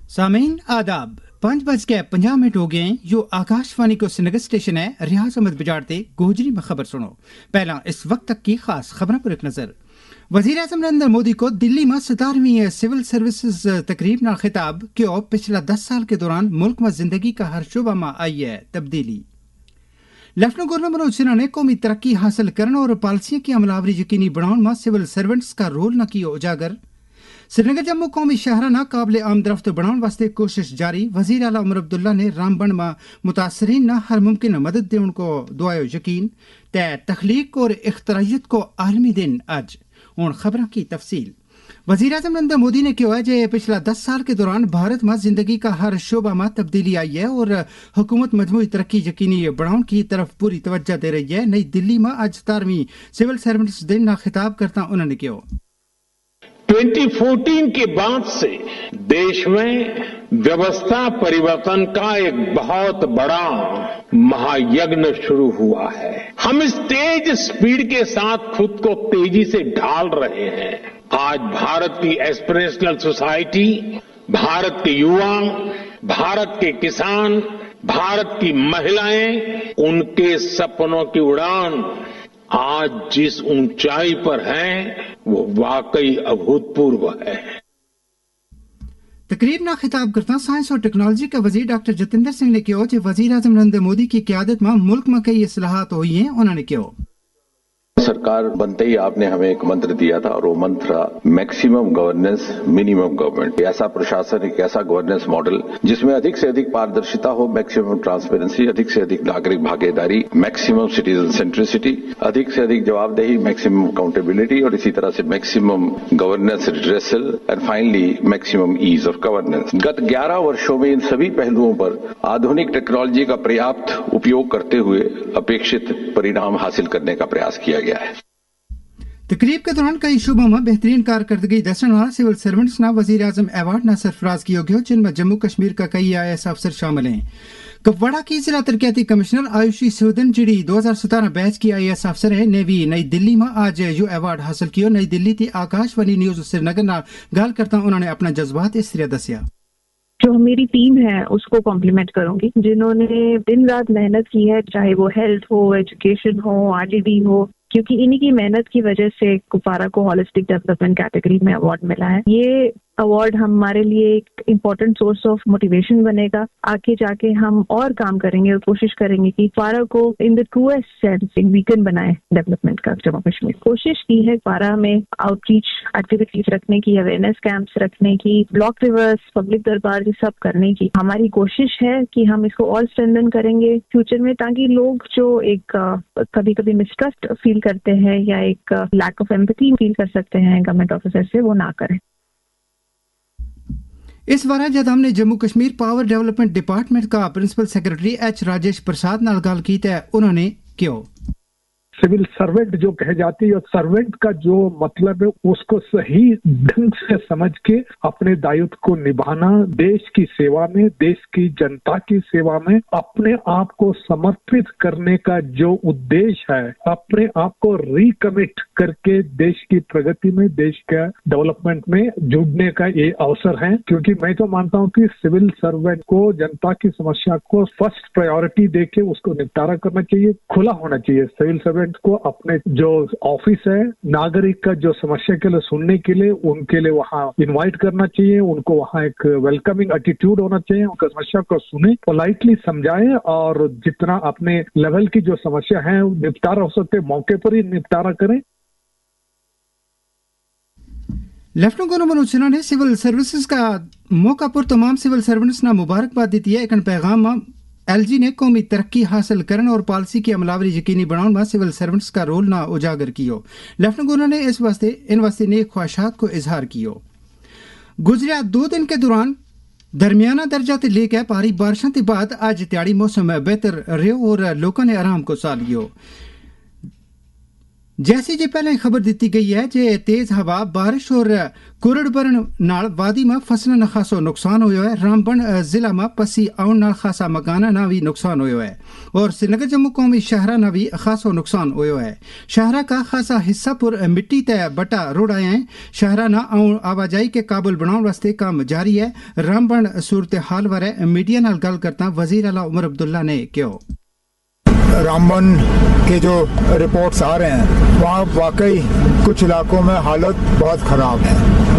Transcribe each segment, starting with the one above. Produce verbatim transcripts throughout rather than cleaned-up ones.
سامعین آداب، پنج بج کے پنجاہ منٹ ہو گئے ہیں۔ یوہ آکاش وانی کو سنگر اسٹیشن ہے۔ ریاض احمد بجاڑ تے گوجری میں خبر سنو۔ پہلاں اس وقت تک کی خاص خبراں پر ایک نظر۔ وزیر اعظم نریندر مودی کو دلی ما ستارہویں سول سروسز تقریب نا خطاب کیو۔ پچھلا دس سال کے دوران ملک ما زندگی کا ہر شعبہ ما آئی ہے تبدیلی۔ لیفٹننٹ گورنر منوج سنہا نے قومی ترقی حاصل کرن اور پالیسیاں کی عمل آوری یقینی بناؤن ما سول سرونٹس کا رول نا کیو اجاگر۔ سرینگر جموں قومی شہراں نا قابل آمدرفت بناؤن واسطے کوشش جاری۔ وزیر اعلیٰ عمر عبداللہ نے رامبن ما متاثرین نا ہر ممکن مدد دیون کو دعایو یقین۔ تے تخلیق اور اختراعیت کو عالمی دن اج۔ ہن خبراں کی تفصیل۔ وزیر اعظم نریندر مودی نے کہیو ہے جے پچھلا دس سال کے دوران بھارت ما زندگی کا ہر شعبہ ما تبدیلی آئی ہے اور حکومت مجموعی ترقی یقینی بناؤن کی طرف پوری توجہ دے رہی ہے۔ نئی دلی ما اج ستارہویں سول سرونٹس دن نا خطاب کرتا انہوں نے کہیو۔ ٹوئنٹی فورٹین کے بعد سے دیش میں ویوستھا پریورتن کا ایک بہت بڑا مہایگن شروع ہوا ہے۔ ہم اس تیز اسپیڈ کے ساتھ خود کو تیزی سے ڈھال رہے ہیں۔ آج بھارت کی ایسپریشنل سوسائٹی، بھارت کے یوا، بھارت کے کسان، بھارت کی مہیلائیں، ان کے سپنوں کی اڑان آج جس اونچائی پر ہیں، وہ واقعی ابھوتپورو ہے۔ تقریب نا خطاب کرتا سائنس اور ٹیکنالوجی کا وزیر ڈاکٹر جتندر سنگھ نے کہیو جے وزیر اعظم نریندر مودی کی قیادت ما ملک ما کئی اصلاحات ہوئی ہیں۔ انہوں نے کہیو۔ سرکار بنتے ہی آپ نے ہمیں ایک منتر دیا تھا اور وہ منتر تھا میکسیمم گورننس، منیمم گورنمنٹ۔ ایسا پرشاسن، ایک ایسا گورننس ماڈل جس میں ادھک سے ادھک پاردرشتا ہو، میکسیمم ٹرانسپیرنسی، ادھک سے ادھک ناگرک بھاگیداری، میکسیمم سٹیزن سینٹریسٹی، ادھک سے ادھک جواب دہی، میکسیمم اکاؤنٹیبلٹی اور اسی طرح سے میکسیمم گورننس ریڈریسل اینڈ فائنلی میکسیمم ایز آف گورننس۔ گت گیارہ ورشوں میں ان سبھی پہلوؤں پر آدھونک ٹیکنالوجی کا پریاپت اپیوگ کرتے ہوئے اپیکشت پرینام حاصل کرنے کا پریاس کیا گیا ہے۔ تقریب کے دوران کئی شعبہ ما بہترین کارکردگی دسن والا سول سرونٹس نا وزیر اعظم ایوارڈ نا سرفراز کیو گیو جن ما جموں کشمیر کا کئی آئی ایس افسر شامل ہیں۔ کپواڑہ کی ضلع ترقیاتی کمشنر آیوشی سودن جڑی دو ہزار ستارہ بیچ کی آئی ایس افسر ہیں نے وی نئی دلی ما آج یوہ ایوارڈ حاصل کیو۔ نئی دلی تے آکاش وانی نیوز سرینگر نا گل کرتا انہوں نے اپنا جذبات اس طرح دسیا۔ جو میری ٹیم ہے اس کو کمپلیمنٹ کروں گی جنہوں نے دن رات محنت کی ہے، چاہے وہ ہیلتھ ہو، ایجوکیشن ہو، آر ڈی ڈی ہو، کیونکہ انہیں کی محنت کی وجہ سے کپوارہ کو ہولسٹک ڈیولپمنٹ کیٹیگری میں ایوارڈ ملا ہے۔ یہ ایوارڈ ہمارے لیے ایک امپورٹنٹ سورس آف موٹیویشن بنے گا۔ آگے جا کے ہم اور کام کریں گے اور کوشش کریں گے کہ کپوارہ کو ان دا ٹروسٹ سینس ایک بیکن بنائے ڈیولپمنٹ کا جموں کشمیر۔ کوشش کی ہے کپوارہ میں آؤٹ ریچ ایکٹیویٹیز رکھنے کی، اویئرنیس کیمپس رکھنے کی، بلاک ریورس، پبلک دربار، یہ سب کرنے کی ہماری کوشش ہے کہ ہم اس کو اور اسٹرینتھن کریں گے فیوچر میں، تاکہ لوگ جو ایک کبھی کبھی مسٹرسٹ فیل کرتے ہیں یا ایک لیک آف ایمپتھی فیل کر سکتے ہیں گورنمنٹ آفیسر سے، وہ نہ کریں۔ اس بارے جد ہم نے جموں کشمیر پاور ڈیولپمنٹ ڈپارٹمنٹ کا پرنسپل سیکرٹری ایچ راجیش پرساد نال گل کی تے انہوں نے کہیو۔ سول سرونٹ جو کہے جاتی ہے، سرونٹ کا جو مطلب ہے، اس کو صحیح ڈھنگ سے سمجھ کے اپنے دایت کو نبھانا، دیش کی سیوا میں، دیش کی جنتا کی سیوا میں اپنے آپ کو سمرپت کرنے کا جو ادیش ہے، اپنے آپ کو ریکمٹ کر کے دیش کی پرگتی میں، دیش کا ڈیولپمنٹ میں جڑنے کا یہ اوسر ہے۔ کیونکہ میں تو مانتا ہوں کہ سول سرونٹ کو جنتا کی سمسیا کو فرسٹ پرائیورٹی دے کے اس کو نپٹارا کرنا چاہیے، کھلا ہونا چاہیے۔ سول سرونٹ کو اپنے جو آفس ہے، ناگرک کا جو سمسیا کے لیے سننے کے لیے، ان کے لیے وہاں انوائٹ کرنا چاہیے، ان کو وہاں ایک ویلکمنگ ایٹیٹیوڈ ہونا چاہیے، ان کا سمسیا کو سنیں، پولائٹلی سمجھائیں اور جتنا اپنے لیول کی جو سمسیا ہیں نپٹارا ہو سکتے موقع پر ہی نپٹارا کریں۔ لیفٹننٹ گورنر منوج سنہا نے سول سروسز کا موقع پر تمام سول سرونٹس نا مبارکباد دیتی ہے۔ ایک ان پیغام ما ایل جی نے قومی ترقی حاصل کرن اور پالیسی کی عمل آوری یقینی بناؤن ما سول سرونٹس کا رول نا اجاگر کیو۔ لیفٹننٹ گورنر نے اس واسطے ان واسطے نیک خواہشات کو اظہار کیو۔ گزریا دو دن کے دوران درمیانہ درجہ تے لے کے پاری بارشاں تے بعد اج تیاڑی موسم بہتر رہیو اور لوکاں نے آرام کو ساہ لیو۔ جیسی جی پہلے خبر دتی گئی ہے جی تیز ہوا، بارش اور کرڑ برن نال وادی ما فصلاں نا خاصو نقصان ہویو ہے۔ رامبن ضلع ما پسی آؤن نال خاصا مکاناں نا وی نقصان ہویو ہے۔ اور سرینگر جموں قومی شہراں نا وی خاصو نقصان ہویو ہے۔ شہراں کا خاصا حصہ پر مٹی تے بٹا روڑ آیا ہیں۔ شہراں نا آواجائی کے قابل بناؤن واسطے کام جاری ہے۔ رامبن صورتحال بارے میڈیا نال گل کرتا وزیر اعلیٰ عمر عبداللہ نے کہیو۔ رامبن کے جو رپورٹس آ رہے ہیں، وہاں واقعی کچھ علاقوں میں حالت بہت خراب ہے،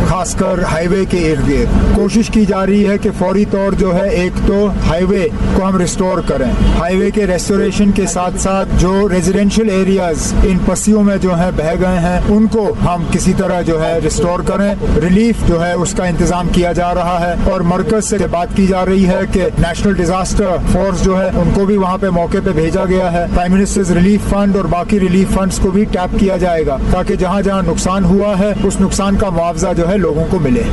خاص کر ہائی وے کے ارد گرد۔ کوشش کی جا رہی ہے کہ فوری طور جو ہے ایک تو ہائی وے کو ہم ریسٹور کریں، ہائی وے کے ریسٹوریشن کے ساتھ ساتھ جو ریزیڈنشل ایریاز ان پسیوں میں جو ہے بہہ گئے ہیں ان کو ہم کسی طرح جو ہے ریسٹور کریں، ریلیف جو ہے اس کا انتظام کیا جا رہا ہے۔ اور مرکز سے بات کی جا رہی ہے کہ نیشنل ڈیزاسٹر فورس جو ہے ان کو بھی وہاں پہ موقع پہ بھیجا گیا ہے، پرائم منسٹرز ریلیف فنڈ اور باقی ریلیف فنڈز کو بھی ٹیپ کیا جائے گا تاکہ جہاں جہاں نقصان ہوا ہے اس نقصان کا معاوضہ جو ہے لوگوں کو ملے۔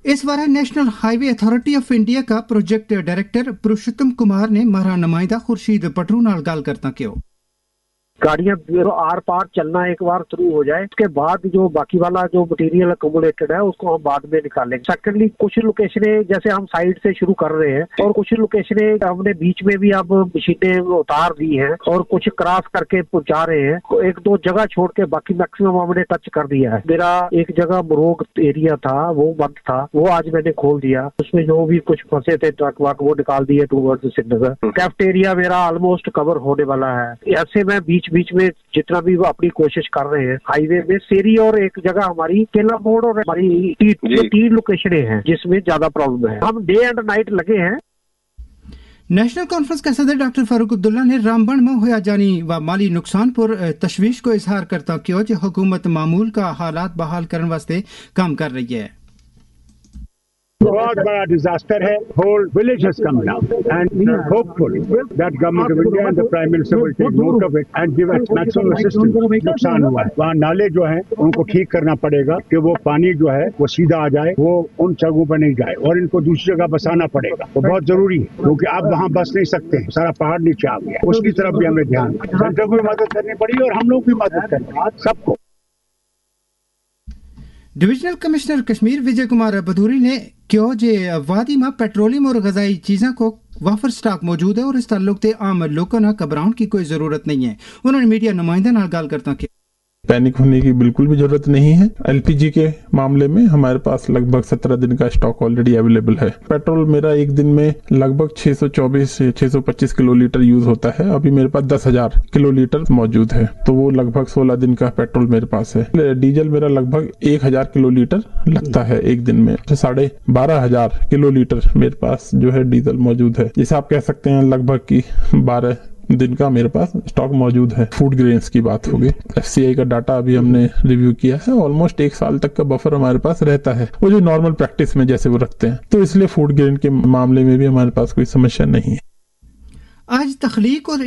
اس بارے نیشنل ہائی وے اتھارٹی آف انڈیا کا پروجیکٹ ڈائریکٹر پروشتم کمار نے مارا نمائندہ خورشید پٹرو نال گل کرتا کہیو۔ گاڑیاں آر پار چلنا ایک بار شروع ہو جائے، اس کے بعد جو باقی والا جو مٹیریل اکوموڈیٹڈ ہے اس کو ہم بعد میں نکالیں گے۔ سیکنڈلی، کچھ لوکیشنیں جیسے ہم سائیڈ سے شروع کر رہے ہیں اور کچھ لوکیشنیں ہم نے بیچ میں بھی اب مشینیں اتار دی ہیں اور کچھ کراس کر کے پہنچا رہے ہیں۔ ایک دو جگہ چھوڑ کے باقی میکسیمم ہم نے ٹچ کر دیا ہے۔ میرا ایک جگہ مروگ ایریا تھا، وہ بند تھا، وہ آج میں نے کھول دیا۔ اس میں جو بھی کچھ پھنسے تھے ٹرک ورک، وہ نکال دیے ٹو ورڈز سری نگر۔ کیفٹ ایریا میرا آلموسٹ کور ہونے والا ہے۔ ایسے میں بیچ بیچ میں جتنا بھی وہ اپنی کوشش کر رہے ہیں ہائی وے میں، سیری اور ایک جگہ ہماری کیلا موڑ اور ہماری ٹی، یہ تین لوکیشنیں ہیں جس میں زیادہ پرابلم ہے۔ ہم ڈے اینڈ نائٹ لگے ہیں۔ نیشنل کانفرنس کا صدر ڈاکٹر فاروق عبداللہ نے رامبن ما ہویا جانی و مالی نقصان پر تشویش کو اظہار کرتا کہیو جی حکومت معمول کا حالات بحال کرن واسطے کام کر رہی ہے۔ بہت بڑا ڈیزاسٹر ہے۔ Whole village has come down and hopeful that government of India and the Prime Minister will take note of it and give us maximum assistance. نقصان ہوا ہے، وہاں نالے جو ہیں ان کو ٹھیک کرنا پڑے گا کہ وہ پانی جو ہے وہ سیدھا آ جائے، وہ ان جگہوں پر نہیں جائے اور ان کو دوسری جگہ بسانا پڑے گا۔ وہ بہت ضروری ہے کیونکہ آپ وہاں بس نہیں سکتے ہیں، سارا پہاڑ نیچے آ گیا۔ اس کی طرف بھی ہمیں دھیان، سینٹر کو بھی مدد کرنی پڑی اور ہم لوگ بھی مدد کرنی پڑی، سب کو۔ ڈویژنل کمشنر کشمیر وجے کمار بدھوری نے کہیو جے وادی ما پیٹرولیم اور غذائی چیزاں کو وافر سٹاک موجود ہے اور اس تعلق تے عام لوکاں نا گھبراؤن کی کوئی ضرورت نہیں ہے۔ انہوں نے میڈیا نمائندہ نال گل کرتا کہ پینک ہونے کی بالکل بھی ضرورت نہیں ہے۔ ایل پی جی کے معاملے میں ہمارے پاس لگ بھگ سترہ دن کا اسٹاک آلریڈی اویلیبل ہے۔ پیٹرول میرا ایک دن میں لگ بھگ چھ سو چوبیس سے چھ سو پچیس کلو لیٹر یوز ہوتا ہے، ابھی میرے پاس دس ہزار کلو لیٹر موجود ہے، تو وہ لگ بھگ سولہ دن کا پیٹرول میرے پاس ہے۔ ڈیزل میرا لگ بھگ ایک ہزار کلو لیٹر لگتا ہے ایک دن میں، ساڑھے بارہ ہزار کلو لیٹر میرے پاس جو ہے ڈیزل موجود ہے۔ جیسے آپ کہہ سکتے ہیں لگ بھگ کی بارہ دن کا میرے پاس اسٹاک موجود ہے۔ فوڈ گرینز کی بات ہوگی، ایف سی آئی کا ڈاٹا ابھی ہم نے ریویو کیا ہے، آلموسٹ ایک سال تک کا بفر ہمارے پاس رہتا ہے، وہ جو نارمل پریکٹس میں جیسے وہ رکھتے ہیں، تو اس لیے فوڈ گرین کے معاملے میں بھی ہمارے پاس کوئی سمسیا نہیں ہے۔ آج تخلیق اور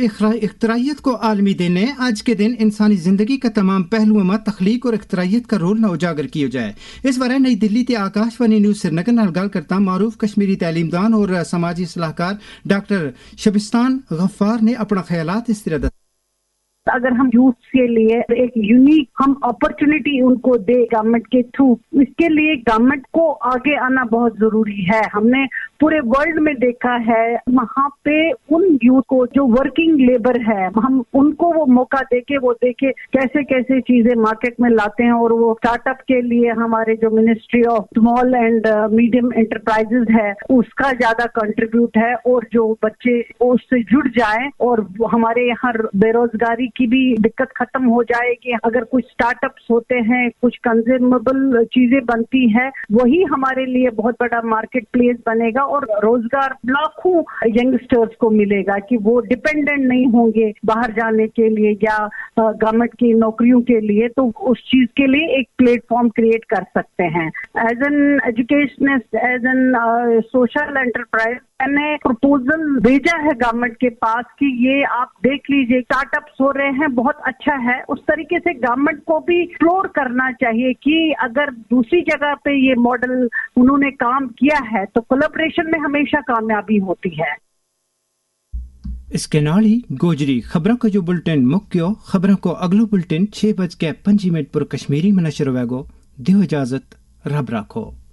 اختراعیت کو عالمی دن ہے۔ آج کے دن انسانی زندگی کا تمام پہلوؤں ما تخلیق اور اختراعیت کا رول نا اجاگر کیو جائے۔ اس بارے نئی دہلی تے آکاش وانی نیوز سرینگر نال گل کرتا معروف کشمیری تعلیمدان اور سماجی صلاحکار ڈاکٹر شبستان غفار نے اپنا خیالات اس طرح دتا۔ اگر ہم یوتھ کے لیے ایک یونیک ہم اپرچونٹی ان کو دے گورنمنٹ کے تھرو، اس کے لیے گورنمنٹ کو آگے آنا بہت ضروری ہے۔ ہم نے پورے ورلڈ میں دیکھا ہے، وہاں پہ ان یوتھ کو جو ورکنگ لیبر ہے، ہم ان کو وہ موقع دے کے وہ دیکھے کیسے کیسے چیزیں مارکیٹ میں لاتے ہیں، اور وہ اسٹارٹ اپ کے لیے ہمارے جو منسٹری آف اسمال اینڈ میڈیم انٹرپرائزز ہے، اس کا زیادہ کنٹریبیوٹ ہے، اور جو بچے اس سے جڑ جائیں اور ہمارے یہاں بے روزگاری کی بھی دقت ختم ہو جائے گی۔ اگر کچھ اسٹارٹ اپس ہوتے ہیں، کچھ کنزیومبل چیزیں بنتی ہے، وہی ہمارے لیے بہت بڑا مارکیٹ پلیس بنے گا اور روزگار لاکھوں ینگسٹرز کو ملے گا کہ وہ ڈیپینڈنٹ نہیں ہوں گے باہر جانے کے لیے یا گورنمنٹ کی نوکریوں کے لیے، تو اس چیز کے لیے ایک پلیٹ فارم کریئیٹ کر سکتے ہیں۔ ایز این ایجوکیشنسٹ، ایز این سوشل انٹرپرائز، میں نے پروپوزل بھیجا ہے گورنمنٹ کے پاس کہ یہ آپ دیکھ لیجئے، اسٹارٹ اپس ہو رہے ہیں، بہت اچھا ہے۔ اس طریقے سے گورنمنٹ کو بھی ایکسپلور کرنا چاہیے کہ اگر دوسری جگہ پہ یہ ماڈل انہوں نے کام کیا ہے تو کولابریشن میں ہمیشہ کامیابی ہوتی ہے۔ اس کے نال ہی گوجری خبراں کو یوہ بلٹن مک گیو۔ خبراں کو اگلو بلٹن چھ بج کے پنجی منٹ پر کشمیری ما نشر ہووے گو۔ دیو اجازت، رب راکھو۔